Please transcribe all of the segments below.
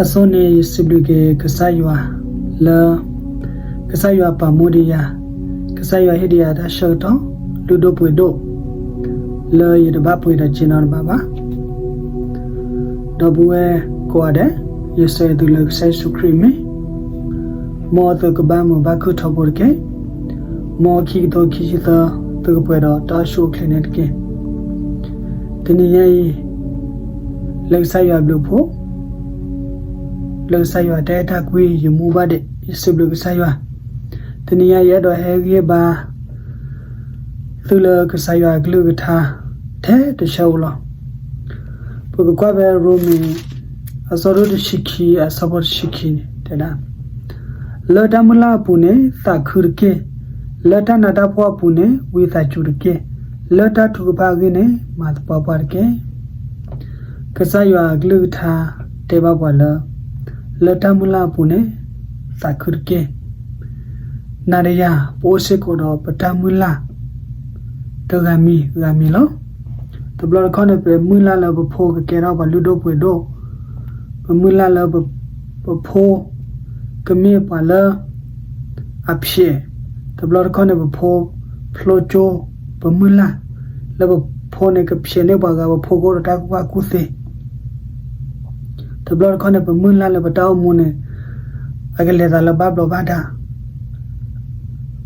အဆိန့ၣ်ယစံးဘျုးက့ၤကစၢ်ယွၤလၢ ကစၢ်ယွၤပာ်မူဒံးယၤ, ကစၢ်ယွၤဟ့ၣ်ဒံးယၤတၢ်ဆၢကတီၢ် လုၢ်ဒိၣ်ပှ့ၤဒိၣ် လၢယတဘၣ်ပှ့ၤဒီးစ့နီတဘ့ၣ်ဘၣ်. ဒီပုၢ်ဝဲၢ်ကိးဂၤဒဲး, ယဆၢဂ့ၤသုလၢကစၢ်ယ့ၣ်ၡူးခရံာ်အမံၤ, မ်သုကဘၣ်မုာ်ဘၣ်ခုၣ်ထီဘိတက့ၢ်. မ်ခံကထိခံဆံသၢ သုကပှဲၤဒီးတၢ်အိၣ်ဆူၣ်အိၣ်ချ့န့ၣ်တက့ၢ်. တနံၤညါအံၤ လၢကစၢ်ယွၤအဘျုးအဖှိၣ်, လၢကစၢ်ယွၤတၢ်အဲၣ်တၢ်ကွံ ယမူဘၣ်ဒဲး ယစံးဘျုးကစၢ်ယွၤ. တနံၤညါယအဲၣ်ဒိးဟဲဂံၢ်ဘါ သုလၢကစၢ်ယွၤအကလုၢ်ကထါ ထဲတဆၢဧိၤလီၤ. ပကကွၢ်ဖဲရိမ့ၤ အဆၢဒိၣ်တဆံခံ အဆၢဖိတဆံခံန့ၣ် တဲဒၣ်, လၢတၢ်မုၢ်လၢ်အပူၤန့ၣ် သးခုတက့ၢ်. လၢတၢ်နးတၢ်ဖှီၣ်အပူၤန့ၣ် ဝံသးစူၤတက့ၢ်. လၢတၢ်ထုကဖၣ်အဂ့ၢ်န့ၣ် မၤသပှၢ်ပှၢ်တက့ၢ်. ကစၢ်ယွၤအကလုၢ်ကထါ တဲဘၣ်ပှၤလၢ လၢတၢ်မုၢ်လၢ်အပူၤန့ၣ် သးခုတက့ၢ်. နၤဒီးယၤ ပအိၣ်စ့ၢ်ကီးဒီးပတၢ်မုၢ်လၢ် တဂၤမံၤဂၤမံၤလီၤ. တဘျီတခီၣ်န့ၣ် ပမုၢ်လၢ်လၢပဖိကကဲထီၣ်ပှၤလုၢ်ဒိၣ်ပှ့ၤဒိၣ်, ပမုၢ်လၢ်လၢပဖိ ကမ့ၢ်ပှၤလၢ အဖျဲး, တဘျီတခီၣ်န့ၣ် ပဖိဖျိကၠိ, ပမုၢ်လၢ်လၢပဖိန့ၣ် ကဖျဲးန့ၢ်ပှၤဂၤ ပဖိကအိၣ်ဒီးတၢ်ကူၣ်ဘၣ်ကူၣ်သ့, တဘျီတခီၣ်န့ၣ် ပမုၢ်လၢ်လၢပတၢ်အိၣ်မူန့ၣ် အကလဲၤသးလၢဘၣ်ဘျီးဘၣ်ဒါ,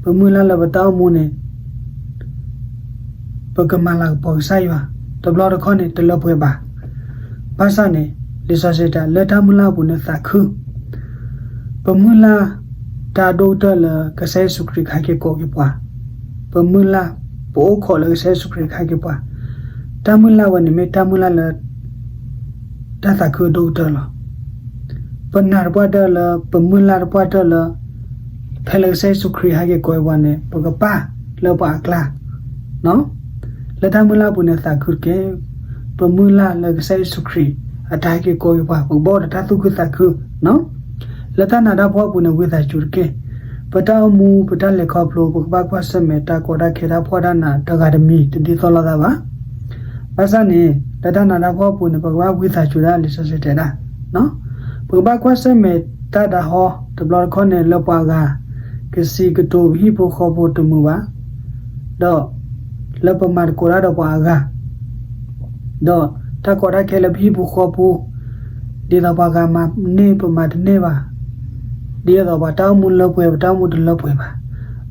ပမုၢ်လၢ်လၢပတၢ်အိၣ်မူန့ၣ် ပကမၤလၤကပီၤကစၢ်ယွၤ, တဘျီတခီၣ်န့ၣ် တလၢပှဲၤဘၣ်. ဘၣ်ဆၣ်န့ၣ် လံာ်စီဆှံတဲ လၢတၢ်မုၢ်လၢ်အပူၤန့ၣ်သးခု, ပမုၢ်လၢ်တၢ်ဒိၣ်ကတၢၢ်လၢကစၢ်ယ့ၣ်ၡူးခရံာ်ကဟဲက့ၤကိးက့ၤပှၤ, ပမုၢ်လၢ် ပအိၣ်ခိးလၢကစၢ်ယ့ၣ်ၡူးခရံာ်ကဟဲက့ၤပှၤ, တၢ်မုၢ်လၢ်ဝဲန့ၣ်မ့ၢ်တၢ်မုၢ်လၢ်လၢ တၢ်သးခုအဒိၣ်ကတၢၢ်လီၤ. ပနာ်တပှၢ်တၢၢ်လၢ ပမုၢ်လၢ်တပှၢ်တၢၢ်လၢ ဖဲလၢကစၢ်ယ့ၣ်ၡူးခရံာ်ဟဲက့ၤကိးပှၤန့ၣ် ပကပၢ်လၢပှၤအကျါ, လၢတၢ်မုၢ်လၢ်အပူၤန့ၣ်သးခုတက့ၢ်. ပမုၢ်လၢ်လၢကစၢ်ယ့ၣ်ၡူးခရံာ် အတၢ်ဟဲက့ၤကိးက့ၤပှၤ ပကဘၣ်အိၣ်ဒီးတၢ်သူၣ်ခုသးခု, လၢတၢ်နးတၢ်ဖှီၣ်အပူၤန့ၣ် ဝံသးစူၤတက့ၢ်. ပတၢ်အိၣ်မူ ပတၢ်လဲၤခီဖျိ ပကဘၣ်ကွၢ်ဆၢၣ်မဲာ်တၢ်ကီတၢ်ခဲတၢ်ဖှီၣ်တၢ်နး တဂၤတမံၤ တဒ်သိးလိာ်သးဘၣ်. ဘၣ်ဆၣ်န့ၣ် လၢတၢ်နးတၢ်ဖှီၣ်အပူၤန့ၣ် ပကဘၣ်ဝံသးစူၤဒၣ် လံာ်စီဆှံတဲဒၣ်, ပကဘၣ်ကွၢ်ဆၢၣ်မဲာ်တၢ်ဒၣ်ဟီ တဘျီတခီၣ်န့ၣ် လၢပှၤအဂၤ ကစံးကတိၤပဟံၣ်ဖိဃီဖိတမုာ်ဘၣ်, ဒီး လၢပမၤသကိးတၢ်ဒီးပှၤအဂၤ ဒီးတၢ်ကီတၢ်ခဲလၢပဟံၣ်ပူၤဃီပူၤ, ဒ်သိးပှၤဂၤမၤန့ၢ်ပမၤတန့ၢ်ဘၣ်, ဒ်သိးပှၤတၢ်အိၣ်မူလၢပှဲၤ ပတၢ်အိၣ်မူတလၢပှဲၤဘၣ်.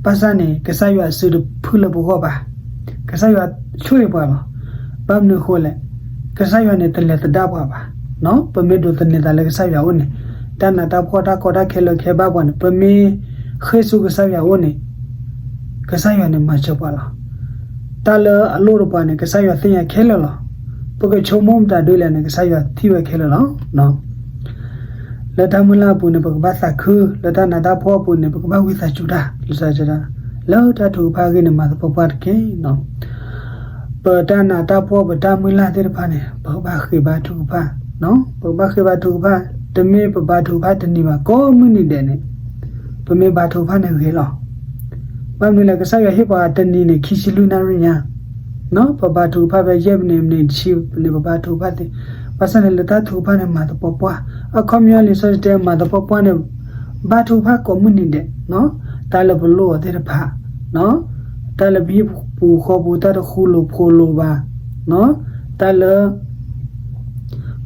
ဘၣ်ဆၣ်န့ၣ် ကစၢ်ယွၤအစုတဖုလၢပဂီၢ်ဘၣ်. ကစၢ်ယွၤဆိၣ်ဂ့ၤပှၤလီၤ. ဘၣ်မနုၤအဃိလဲၣ်, ကစၢ်ယွၤန့ၣ်တလဲၤသဒၣ်ပှၤဘၣ်. ပမ့ၢ်ဒိးသန့ၤသးလၢကစၢ်ယွၤအအိၣ်န့ၣ်, တၢ်နးတၢ်ဖှီၣ်တၢ်ကီတၢ်ခဲလၢကဟဲဘၣ်ပှၤန့ၣ် ပမ့ၢ်ဃ့ၢ်ဆူကစၢ်ယွၤအအိၣ်န့ၣ် ကစၢ်ယွၤန့ၣ်မၤစၢၤပှၤလီၤ. တၢ်လၢအလိၣ်ဒီးပှၤန့ၣ် ကစၢ်ယွၤသ့ၣ်ညါခဲလၢာ်လီၤ. ပကဆိကမိၣ်မတၤဒ်လဲၣ်န့ၣ် ကစၢ်ယွၤထံၣ်ဝဲခဲလၢာ်လီၤ. လၢတၢ်မုၢ်လၢ်အပူၤန့ၣ် ပကဘၣ်သးခု, လၢတၢ်နးတၢ်ဖှီၣ်အပူၤန့ၣ် ပကဘၣ်ဝံသးစူၤတၢ်, လံာ်စီဆှံတဲဒၣ်, လၢတၢ်ထုကဖၣ်အဂ့ၢ်န့ၣ် မၤသပှၢ်ပှၢ်တက့ၢ်. ပတၢ်နးတၢ်ဖှီၣ် ပတၢ်မုၢ်လၢ်သ့ၣ်တဖၣ်န့ၣ် ပကဘၣ်ဃ့ဘါထုကဖၣ်, ပကဘၣ်ဃ့ဘါထုကဖၣ်, တမ့ၢ်ပဘါထုကဖၣ်တနံၤဘၣ် ကိးမုၢ်နံၤဒဲးန့ၣ် ပမ့ၢ်ဘါထုကဖၣ်န့ၣ်ဂ့ၤလီၤ. ဘၣ်မနုၤလဲၣ် ကစၢ်ယွၤဟ့ၣ်ပှၤတနံၤန့ၣ် ခံဆံလွံၢ်နၣ်ရံၣ်ညါ, ပဘါထုကဖၣ်ဖဲယဲၢ်မံးနံး မံးနံးတဆံန့ၣ် ပဘါထုကဖၣ်သ့, ဘၣ်ဆၣ်န့ၣ် လၢတၢ်ထုကဖၣ်န့ၣ် မၤသပှၢ်ပှၢ်, အခီပညီလံာ်စီဆှံတဲ မၤသပှၢ်ပှၢ်န့ၣ် ဘါထုကဖၣ်ကိးမုၢ်နံၤဒဲး, တၢ်လၢပလိၣ်အီၤသ့ၣ်တဖၣ်, တၢ်လၢပဟံၣ်ပူၤဃီပူၤ တၢ်တဃူလိာ်ဖိးလိာ်ဘၣ်, တၢ်လၢ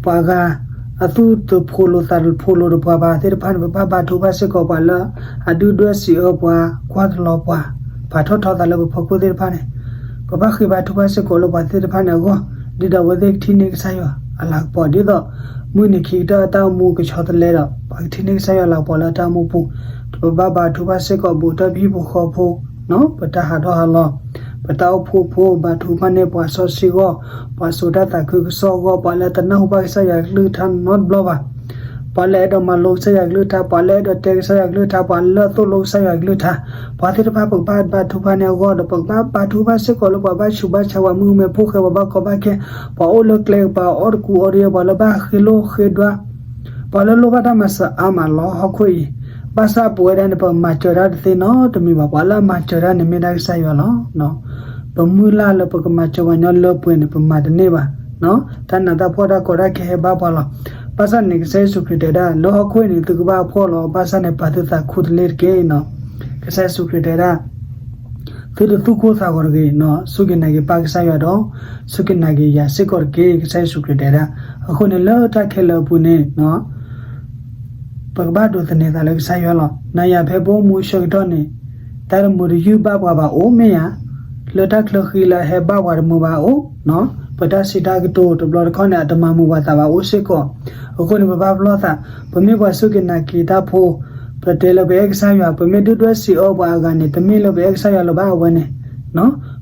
ပှၤဂၤ အသူၣ်တဖိးလိာ်သးတဖိးလိာ်ဒီးပှၤဘၣ်သ့ၣ်တဖၣ်န့ၣ် ပဘၣ်ဘါထုကဖၣ်စ့ၢ်ကီးပှၤလၢ အဒုၣ်ဒွဲၣ်စံးအၢပှၤ ကွၢ်တလီၤပှၤ ပာ်ထီၣ်ထီသးလၢပဖီခိၣ်သ့ၣ်တဖၣ်န့ၣ် ပဘၣ်ဃ့ဘါထုကဖၣ်စ့ၢ်ကီးလၢပှၤသ့ၣ်တဖၣ်န့ၣ်အဂီၢ် ဒ်သိးအဝဲသ့ၣ်ကထံၣ်န့ၢ်ကစၢ်ယွၤအလၤကပီၤ ဒ်သိး မုၢ်နံၤခံကတၢၢ်အတၢ်အိၣ်မူကဆီတလဲဒီး ပှၤကထံၣ်န့ၢ်ကစၢ်ယွၤအလၤကပီၤလၢတၢ်အိၣ်မူပူၤ ပဘၣ်ဘါထုကဖၣ်စ့ၢ်ကီး ဘူးတၢ်ပဟံၣ်ပူၤဃီဖိ ပတၢ်ဟးထီၣ်ဟးလီၤ ပတၢ်အိၣ်ဖှိၣ်ဖိ ဘါထုကဖၣ်န့ၢ်ပှၤစီဆှံအဂီၢ် ပှၤစိာ်တၢ်သးခုကစီၣ်အဂီၢ် ပှၤလၢတနၢ်ဟူဘၣ်ကစၢ်ယွၤကလုၢ်ကထါနီတဘျီဘၣ် ပှၤလၢအဲၣ်ဒိးမၤလိကစၢ်ယွၤကလုၢ်ကထါ ပှၤလၢအဲၣ်ဒိးတဲကစၢ်ယွၤကလုၢ်ကထါ ပှၤလၢအသိၣ်လိကစၢ်ယွၤကလုၢ်ကထါ ပှၤသ့ၣ်တဖၣ်ပကဘၣ်ဘါထုကဖၣ်န့ၢ်အဂီၢ်ဒီး ပကဘၣ်ဘါထုကဖၣ်စ့ၢ်ကီးလၢပှၤဘၣ်ဆူးဘၣ်ဆါ ပှၤမုၣ်ကမဲဖိဃဲ ပှၤဘၣ်ကီဘၣ်ခဲ ပှၤအိၣ်လၢကျဲကပၤ အီၣ်တကူအီတယၢၢ် ပှၤလၢဘၣ်ဃ့လိၣ်ဃ့ဒွါ ပှၤလၢလိၣ်ဘၣ်တၢ်မၤစၢၤအါမးလီၤ ဟီၣ်ခိၣ်အံၤ ဘၣ်ဆၣ်ပဝဲဒၣ်န့ၣ် ပမၤစၢၤတၢ်တသ့နီတမံၤဘၣ် ပှၤလၢအမၤစၢၤတၢ်န့ၣ်မ့ၢ်ဒၣ်ကစၢ်ယွၤလီၤ ပမုၢ်လၢ်လၢပကမၤစၢၤပှၤညီလၢပှဲၤန့ၣ် ပမၤတန့ၢ်ဘၣ် တၢ်နးတၢ်ဖှီၣ်တၢ်ကီတၢ်ခဲဟဲဘၣ်ပှၤလီၤ ဘၣ်ဆၣ်န့ၣ် ကစၢ်ယ့ၣ်ၡူးခရံာ်တဲဒၣ် လၢဟီၣ်ခိၣ်အံၤန့ၣ် သုကဘၣ်ဖှီၣ်လီၤ, ဘၣ်ဆၣ်န့ၣ် ပာ်သုသးခူတလ့ၢ်တက့ၢ်နီၤ. ကစၢ်ယ့ၣ်ၡူးခရံာ်တဲဒၣ် သုတသူၣ်ကိၢ်သးဂီၤတဂ့ၤနီၤ, စူၢ်က့ၤနာ်က့ၤပၢ်ကစၢ်ယွၤဒီး စူၢ်က့ၤနာ်က့ၤယၤစ့ၢ်ကီးတက့ၢ်, ကစၢ်ယ့ၣ်ၡူးခရံာ်တဲဒၣ်. အဃိန့ၣ် လၢတၢ်ခဲလၢာ်အပူၤန့ၣ် ပကဘၣ်ဒိးသန့ၤသးလၢကစၢ်ယွၤလီၤ. နၤယၤဖဲပအိၣ်မူဆၢကတီၢ်န့ၣ် တၢ်တမုာ်တယုၢ်ဘၣ်ပှၤဘၣ်အိၣ်မ့ၢ်ဧါ, လၢတၢ်ချၢဃံလၢအဟဲဘၣ်ပှၤတမုာ်ဘၣ်အိၣ်, ပတၢ်စံးတၢ်ကတိၤတဘျီတခီၣ်န့ၣ် အတမၤမုာ်ပှၤသးဘၣ်အိၣ်စ့ၢ်ကီး. အဃိန့ၣ် ပဘၣ်ပလီၢ်သး, ပမ့ၢ်ပှၤစူၢ်က့ၤနာ်က့ၤတၢ်ဖိ, ပတဲလၢပအဲၣ်ကစၢ်ယွၤ, ပမ့ၢ်ဒုၣ်ဒွဲၣ်စံးအီပှၤအဂၤန့ၣ် တမ့ၢ်လၢပအဲၣ်ကစၢ်ယွၤလၢၤဘၣ်အဝဲန့ၣ်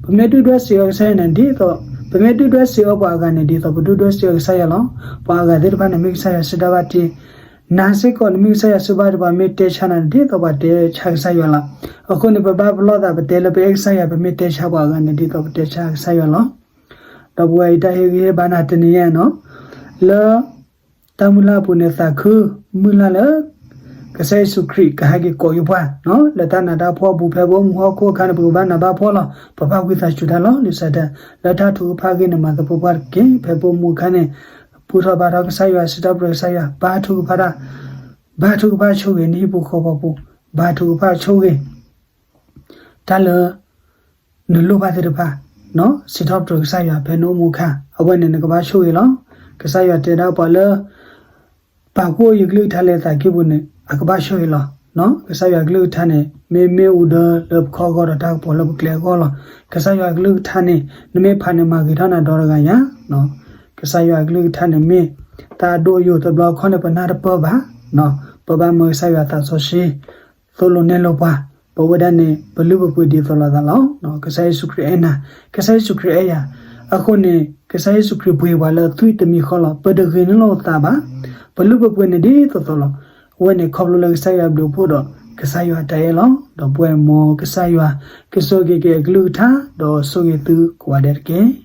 ပမ့ၢ်ဒုၣ်ဒွဲၣ်စံးအီကစၢ်ယွၤန့ၣ် ဒ်သိး, ပမ့ၢ်ဒုၣ်ဒွဲၣ်စံးအီပှၤအဂၤန့ၣ် ဒ်သိးပဒုၣ်ဒွဲၣ်စံးအီကစၢ်ယွၤလီၤ. ပှၤအဂၤသ့ၣ်တဖၣ်န့ၣ် မ့ၢ်ကစၢ်ယွၤစုတၢ်ဘၣ်တ့, နၤစ့ၢ်ကီးန့ၣ် မ့ၢ်ကစၢ်ယွၤစုဘၣ်တ့ ပှၤမ့ၢ်တဲဆါနၤန့ၣ် ဒ်သိးပှၤတဲဆါကစၢ်ယွၤလီၤ. အဃိန့ၣ် ပဘၣ်ပလီၢ်သး ပတဲလၢပအဲၣ်ကစၢ်ယွၤ ပမ့ၢ်တဲဆါပှၤအဂၤန့ၣ် ဒ်သိးပတဲဆါကစၢ်ယွၤလီၤ. ဒီပုၢ်ဝဲၢ်အံၤ တၢ်ဟ့ၣ်ဂံၢ်ဟ့ၣ်ဘါနၤတနံၤအံၤနီၤ, လၢ တၢ်မုၢ်လၢ်အပူၤန့ၣ် သးခုမုၢ်လၢ်လၢ ကစၢ်ယ့ၣ်ၡူးခရံာ်ကဟဲက့ၤကိးယပှၤ, လၢတၢ်နးတၢ်ဖှီၣ်အပူၤ ဖဲပအိၣ်မူဟီၣ်ခိၣ်အခါန့ၣ် ပကဘၣ်နးဘၣ်ဖှီၣ်လီၤ. ပဘၣ်ဝံသးစူၤတၢ်လီၤ. လံာ်စီဆှံတဲ, လၢတၢ်ထုကဖၣ်ဂ့ၢ်န့ၣ် မၤသပှၢ်ပှၢ်တက့ၢ်. ဖဲပအိၣ်မူအခါန့ၣ် ဘူၣ်ထီၣ်ဘါထီၣ်ကစၢ်ယွၤ, စံးထီၣ်ပတြၢၤကစၢ်ယွၤ, ဘါထုကဖၣ်တၢ်, ဘါထုကဖၣ်ဆိၣ်ဂ့ၤနဟံၣ်ဖိဃီဖိပူၤ, ဘါထုကဖၣ်ဆိၣ်ဂ့ၤ တၢ်လၢ နလိၣ်ဘၣ်သ့ၣ်တဖၣ်, စံးထီၣ်ပတြၢၤကစၢ်ယွၤဖဲနအိၣ်မူအခါ, အဝဲန့ၣ်နကဘၣ်ဆိၣ်ဂ့ၤလီၤ. ကစၢ်ယွၤတဲဒၣ်ပှၤလၢ ပာ်ဖှိၣ်ယကလုၢ်ကထါလၢသးကံၢ်ပူၤန့ၣ် အကဘၣ်ဆိၣ်ဂ့ၤလီၤ. ကစၢ်ယွၤကလုၢ်ကထါန့ၣ် မ့မ့ၢ်အူဒၢလၢပခီၣ်အဂီၢ်ဒီးတၢ်ကပီၤလၢပကျဲအဂီၢ်လီၤ. ကစၢ်ယွၤကလုၢ်ကထါန့ၣ် နမ့ၢ်ဖးန့ၣ် မၤဂ့ၤထီၣ်နၤဒီတဂၤညါ ကစၢ်ယွၤကလုၢ်ကထါန့ၣ်မ့ၢ် တၢ်အဒိၣ်အယိာ်တဘျီခီၣ်န့ၣ် ပနၢ်တပၢၢ်ဘၣ်, ပဘၣ်မၢကစၢ်ယွၤသးစီဆှံ သိၣ်လိနဲၣ်လိပှၤ, ပဝဲဒၣ်န့ၣ် ပလုၢ်ပပှ့ၤဒ်သိးလိာ်သးလီၤ. ကစၢ်ယ့ၣ်ၡူးခရံာ်အဲၣ်နၤ, ကစၢ်ယ့ၣ်ၡူးခရံာ်အဲၣ်ယၤ, အဃိန့ၣ် ကစၢ်ယ့ၣ်ၡူးခရံာ်ပှ့ၤပှၤလၢအသွံၣ်တမံၤဃီလီၤ. ပတဂ့ၤန့ၢ်လိာ်သးဘၣ်, ပလုၢ်ပပှ့ၤန့ၣ်ဒ်သိးသိးလီၤ. အဝဲန့ၣ်ခီဖျိလၢကစၢ်ယွၤဘျုးဖှိၣ်ဒီး ကစၢ်ယွၤတၢ်အဲၣ်လီၤ. ဒီပုၢ်ဝဲၢ်မ်ကစၢ်ယွၤ ကဆိၣ်ဂ့ၤက့ၤအကလုၢ်ကထါ ဒီးဆိၣ်ဂ့ၤသုကိးဂၤဒဲးတက့ၢ်.